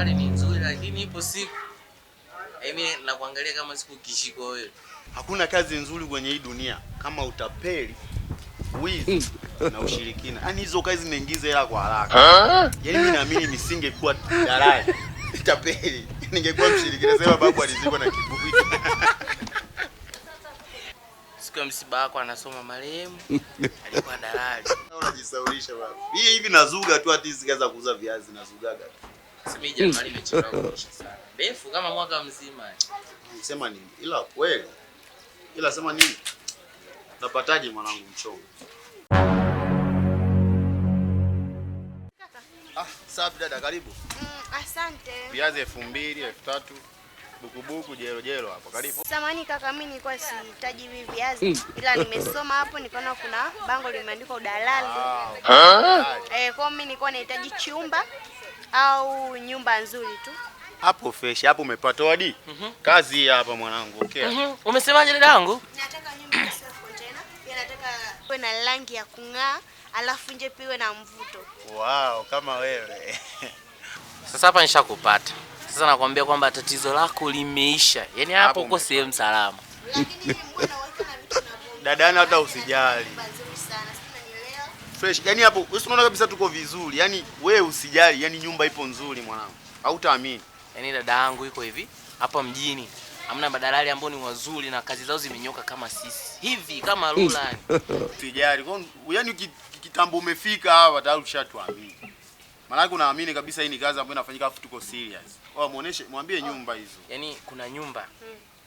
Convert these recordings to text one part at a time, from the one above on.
Januari ni nzuri lakini ipo siku. Mimi nakuangalia kama siku kishiko wewe. Hakuna kazi nzuri kwenye hii dunia kama utapeli, wizi na ushirikina. Yaani hizo kazi zinaingiza hela kwa haraka. Yaani mimi naamini nisingekuwa dalali, tapeli, ningekuwa mshirikina. Sema babu alizikwa na kiburi. Siku ya msiba wako anasoma marehemu alikuwa dalali. Unajisaulisha babu. Hii hivi nazuga tu hata hizi kazi za kuuza viazi nazugaga tu. Sasa mimi Januari imechelewa kuisha sana. Ndefu kama mwaka mzima. Sema nini? Ila kweli. Ila sema nini? Napataje mwanangu mchongo? Ah, safi dada, karibu. Asante. Viazi 2000, 3000, bukubuku jelo jelo hapo. Karibu. Samahani kaka, mimi nilikuwa sihitaji hivi viazi ila nimesoma hapo nikaona kuna bango limeandikwa udalali. Kwa mimi nilikuwa nahitaji chumba au nyumba nzuri tu. Hapo fresh, hapo umepata wadi. Kazi hapa mwanangu, okay. Umesemaje dadangu? Nataka nyumba ya self container, pia nataka iwe na rangi ya kung'aa, alafu nje pia iwe na mvuto. Wow, kama wewe. Sasa hapa nishakupata. Sasa nakwambia kwamba tatizo lako limeisha. Yaani hapo uko sehemu salama. Lakini mbona weka na vitu na Dadana hata usijali. Nyumba nzuri sana, sasa unanielewa? Fresh. Yaani hapo wewe unaona kabisa tuko vizuri. Yaani wewe usijali, yaani nyumba ipo nzuri mwanangu. Hautaamini. Yaani dada yangu iko hivi hapa mjini. Hamna madalali ambao ni wazuri na kazi zao zimenyoka kama sisi. Hivi kama Lula. Usijali. Yaani kitambo umefika hapa tayari ushatuamini. Maana unaamini kabisa hii ni kazi ambayo inafanyika afu tuko serious. Wao muoneshe, mwambie nyumba hizo. Yaani kuna nyumba.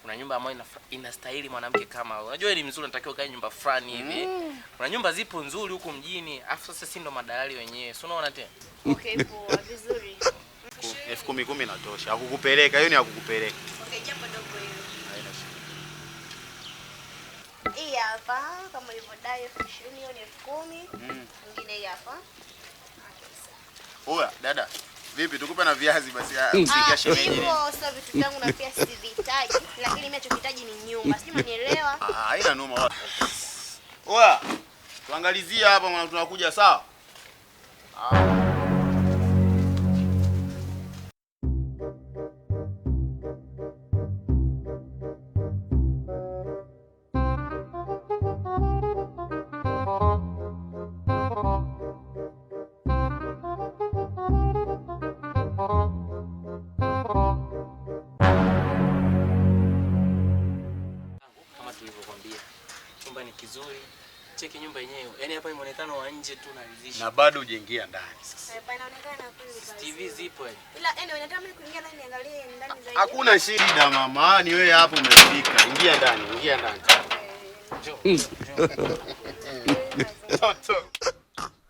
Kuna nyumba ambayo inastahili mwanamke kama wewe. Unajua ni mzuri, unatakiwa ukae nyumba fulani hivi. Kuna nyumba zipo nzuri huku mjini. Afu sasa si ndo madalali wenyewe. Si unaona tena? Okay, poa, vizuri. 10,000 inatosha. Hakukupeleka, hiyo ni hakukupeleka. Okay, jambo dogo hilo. Haina shida. Hii hapa kama ulivyodai 20,000, hiyo ni 10,000. Nyingine hii hapa. Oya, dada. Vipi tukupe na viazi basi usikia shemeji. Hivyo sio vitu vyangu na pia sivihitaji, lakini mimi nachohitaji ni nyumba. Sijui unanielewa? Ah, haina noma. Oya, tuangalizie hapa mwana tunakuja sawa? Kama tulivyokuambia, chumba ni kizuri. Cheki nyumba yenyewe. Yaani hapa ni muonekano wa nje tu unaridhisha. Na bado hujaingia ndani sasa. Panaonekana kweli. TV zipo yani. Ila anyway, nataka mimi kuingia ndani niangalie ndani zaidi. Hakuna shida mama, ni wewe hapo umefika. Ingia ndani, ingia ndani. Njoo. Toto.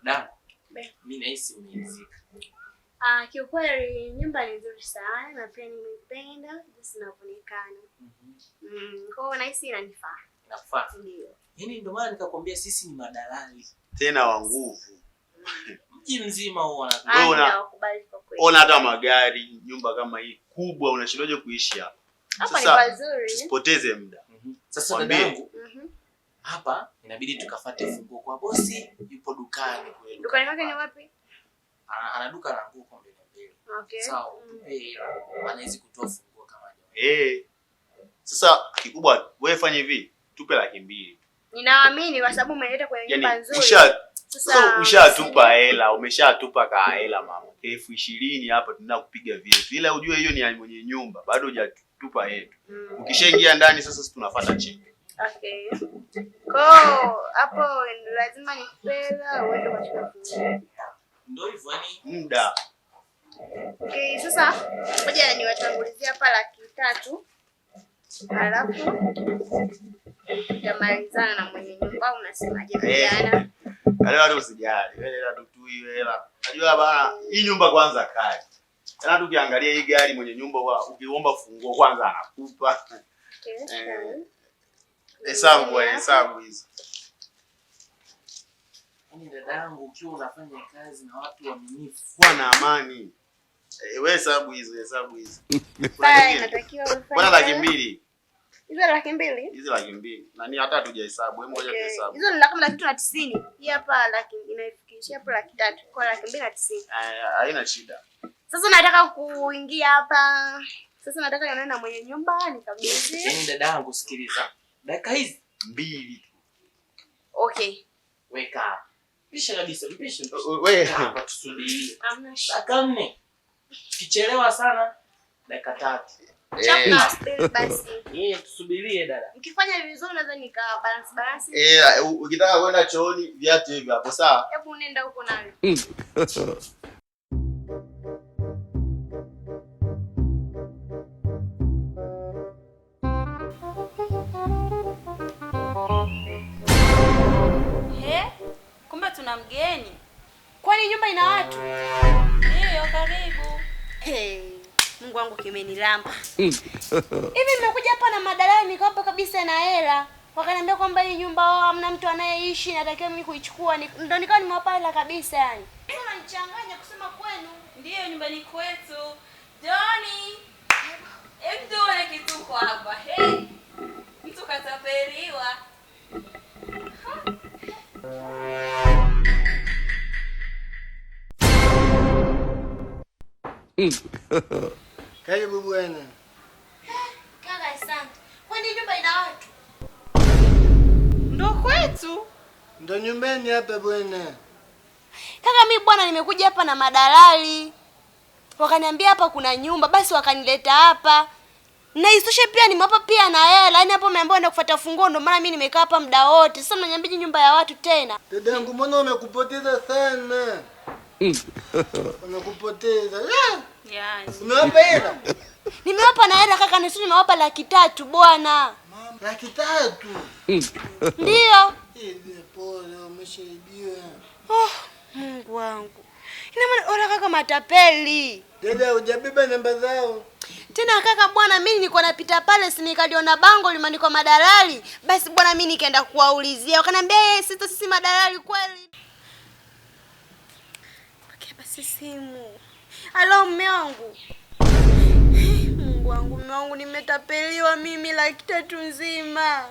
Da. Mimi nahisi umeridhika. Kiukweli nyumba ni nzuri sana na pia nimeipenda jinsi inavyoonekana. Kwa hiyo nahisi inanifaa. Inafaa. Ndio. Yaani ndio maana nikakwambia sisi ni madalali. Tena wa nguvu. Mji mzima huo Wewe Nakubali kwa kweli. Ona hata magari, nyumba kama hii kubwa unashindaje kuishi hapa? Hapa ni Sasa, pazuri. Tusipoteze muda. Sasa Mwambie. dadangu, hapa inabidi tukafate funguo kwa bosi, yupo dukani kweli. Dukani kwake ni wapi? Ana duka la nguo kwa mbele mbele. Okay. Sawa, utupe hela. Anaweza kutoa funguo kama hajawahi. Sasa kikubwa wewe fanya hivi, tupe 200,000. Ninaamini kwa sababu umeleta kwenye nyumba Yaani nzuri. sasa ushatupa hela, umeshatupa ka hela mama. 20,000 hapa tunaenda kupiga vyetu. Ila ujue hiyo ni ya mwenye nyumba, bado hujatupa yetu. Ukishaingia ndani sasa sisi tunafuata cheki. Okay. Kwa hapo lazima nikupe hela uende ukachukue funguo. Ndio hivyo yani. Muda. Okay, sasa ngoja niwatangulizie hapa 300,000. Alafu tutamalizana na mwenye nyumba, unasemaje vijana? Wale watu usijali. Wewe hela tu tu hiyo hela. Unajua bana, hii nyumba kwanza kali. Tena tukiangalia hii gari mwenye nyumba ukiomba funguo kwanza anakupa. Okay. Hesabu bwana, hesabu hizo. Yaani dadangu ukiwa unafanya kazi na watu waaminifu, kuwa na amani. Wewe hesabu hizo, hesabu hizo. Bye, inatakiwa ufanye. Bwana 200,000. Hizo 200,000? Hizo 200,000. Nani hata hatujahesabu. Hebu ngoja tuhesabu. Hizo ni kama 390,000. Hii hapa laki inaifikishia hapo 300,000. Kwa 290,000. Haina shida. Sasa nataka kuingia hapa. Sasa nataka nionane na mwenye nyumba nikabidhi. Yaani dada yangu sikiliza. Dakika hizi 2 tu. Okay. Weka hapa. Pisha kabisa, mpishe. Wewe hapa tusubirie. Hamna shida. Dakika 4. Kichelewa sana dakika 3. Chapter still basi. Tusubirie dada. Mkifanya vizuri naweza nika balance balance. Ukitaka kwenda chooni viatu hivi hapo sawa? Hebu nenda huko nawe. He? Kumbe tuna mgeni. Kwani nyumba ina watu? Ndio, karibu. Hey, Mungu wangu kimenilamba. Hivi nimekuja hapa na madalali nikawapa kabisa na hela. Wakaniambia kwamba hii nyumba wao hamna mtu anayeishi, natakiwa mimi kuichukua. Ndio nikawa nimewapa hela kabisa yani. Unanichanganya kusema kwenu. Ndio nyumbani kwetu. Johnny. Hebu tuone kituko hapa. Hey. Mtu katapeliwa. Karibu bwana. Kaka asante. Kwani nyumba ina watu? Ndo kwetu. Ndo nyumbani hapa bwana. Kaka mimi bwana nimekuja hapa na madalali. Wakaniambia hapa kuna nyumba, basi wakanileta hapa. Na isitoshe pia nimewapa pia na hela. Yaani hapo umeambiwa nenda kufuata funguo, ndio maana mimi nimekaa hapa muda wote. Sasa mnaniambia nyumba ya watu tena. Dadangu mbona wamekupoteza sana? Wamekupoteza. Yaani. Umewapa hela? Nimewapa na hela kaka, na nimewapa 300,000 bwana. Mama, 300,000? Ndio. Hivi pole umeshaibiwa. Oh, Mungu wangu. Ina maana ora kaka matapeli. Dada hujabeba namba zao. Tena kaka bwana mimi nilikuwa napita pale si nikaliona bango limeandikwa madalali. Basi bwana mimi nikaenda kuwaulizia. Wakaniambia eh, sisi madalali kweli. Okay, basi simu. Halo mume wangu. Mungu wangu, mume wangu nimetapeliwa mimi 300,000 nzima.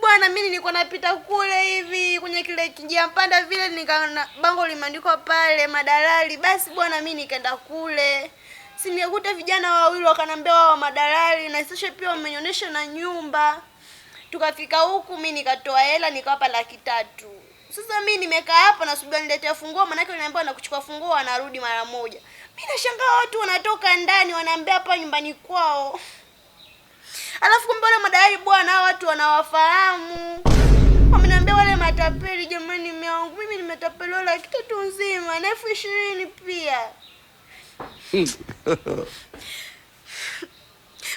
Bwana mimi nilikuwa napita kule hivi kwenye kile kijiampanda vile nikaona bango limeandikwa pale madalali. Basi bwana mimi nikaenda kule. Si nikakuta vijana wawili wakaniambia wao madalali na isitoshe pia wamenionyesha na nyumba. Tukafika huku mimi nikatoa hela nikawapa 300,000. Sasa mimi nimekaa hapa nasubiri niletee funguo, maana yake niliambiwa na kuchukua funguo wanarudi mara moja. Mimi nashangaa watu wanatoka ndani wanaambia hapa nyumbani kwao. Alafu kumbe wale madalali bwana hao watu wanawafahamu. Wameniambia wale matapeli. Jamani mume wangu mimi nimetapeliwa 300,000 nzima na 20,000 pia.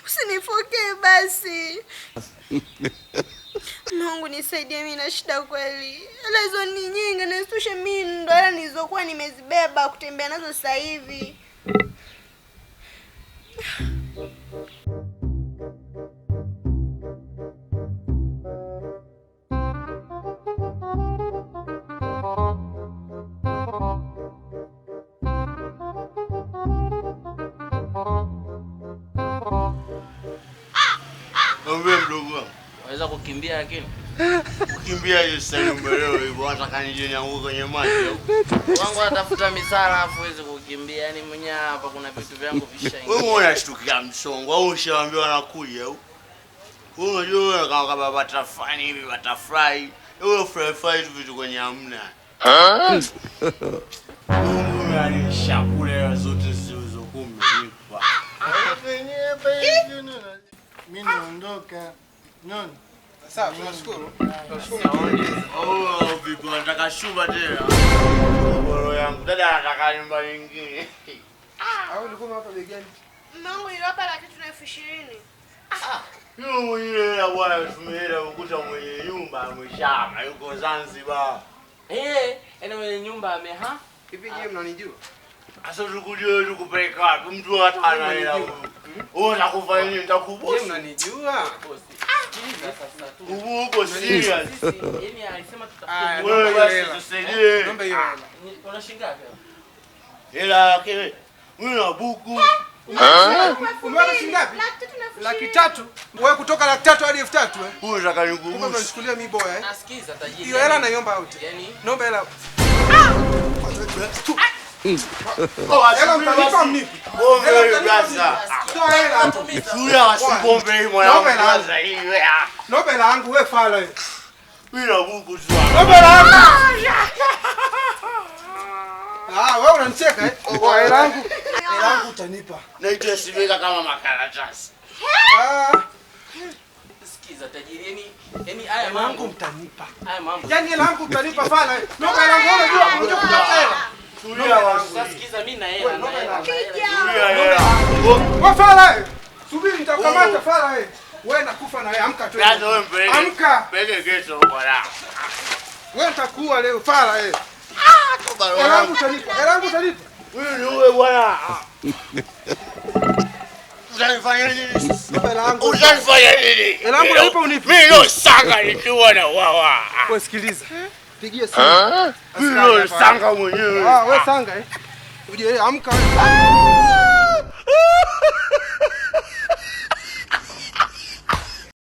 Usinifokee basi. Mungu nisaidie, mimi na shida kweli. Hela hizo ni nyingi na isitoshe mimi ndo hela nilizokuwa nimezibeba kutembea nazo sasa hivi. Wewe mdogo wangu. Unaweza kukimbia lakini kukimbia hiyo sasa mbele hivyo hata kanije nianguke kwenye maji. Wangu anatafuta misala afu huwezi kukimbia. Yaani mwenyewe hapa kuna vitu vyangu vishaingia. Wewe unashtukia msongo au ushaambiwa anakuja au? Wewe unajua wewe kama butterfly hivi butterfly. Wewe fly tu vitu kwenye hamna. Mungu alishakula zote zilizokuwa umenipa. Mimi naondoka. Noni. Sawa, tunashukuru. Tunashukuru. Oh, vipi unataka shuba tena? Boro yangu. Dada anataka nyumba nyingine. Au ulikuwa unawapa bei gani? Mume wangu niliwapa 320,000. Yule mwenyewe hela bwana tumehela ukuta mwenye nyumba ameshama yuko Zanzibar. Yaani mwenye nyumba ameha. Hivi je, mnanijua? Sasa tukujue tukupeleka wapi? Mtu hata ana hela. Wewe utakufa nini? Nitakubosi. Je, mnanijua? Sikiliza sasa tu. Uko serious? Yaani alisema Ah, tutafute. Wewe basi tusaidie. Naomba hiyo hela. Una shilingi ngapi? Hela yake. Wewe na buku. Umeona shilingi ngapi? 300,000. Wewe kutoka 300,000 hadi 3,000 eh? Wewe unataka Kumbe nikugusu. unanichukulia mimi boya eh? Nasikiza tajiri. Hiyo hela naiomba out. Yaani Naomba hela. Hela mtanipa mnipi? Pombe Hela wewe mtanipa brother. mnipi? Toa hela hapo. Suya wasipombe hii mwanangu. Naomba hela. Brother hii wewe. Naomba hela yangu wewe fala wewe. Mimi na Mungu tu. Naomba hela yangu. Ah, wewe unanicheka eh? Kwa hela yangu. Hela yangu utanipa. Naitwa simeka kama makaratasi. Ah, Sikiza tajiri, yani haya hela yangu mambo, mtanipa. haya mambo. Yaani hela yangu utanipa fala wewe. Naomba hela yangu wewe unajua unajua kutafuta hela. Tulia wasi. Sasa sikiza mimi na hela, na hela, na hela. Tulia hela. Wewe fala wewe. Subiri nitakukamata fala wewe. Wewe nakufa na wewe amka tu. Brother wewe mpeleke. Amka. Mpeleke kesho bwana. Wewe nitakuua leo fala wewe. Toba Hela yangu utanipa. Hela yangu utanipa. Wewe ni wewe bwana. Utanifanya nini? Naomba hela yangu. Utanifanya nini? Hela yangu unanipa unipi? Mimi leo sanga nikiwa na wawa. Wewe sikiliza. Pigie simu. Mimi leo sanga mwenyewe. Ah, wewe sanga eh. Uje amka wewe.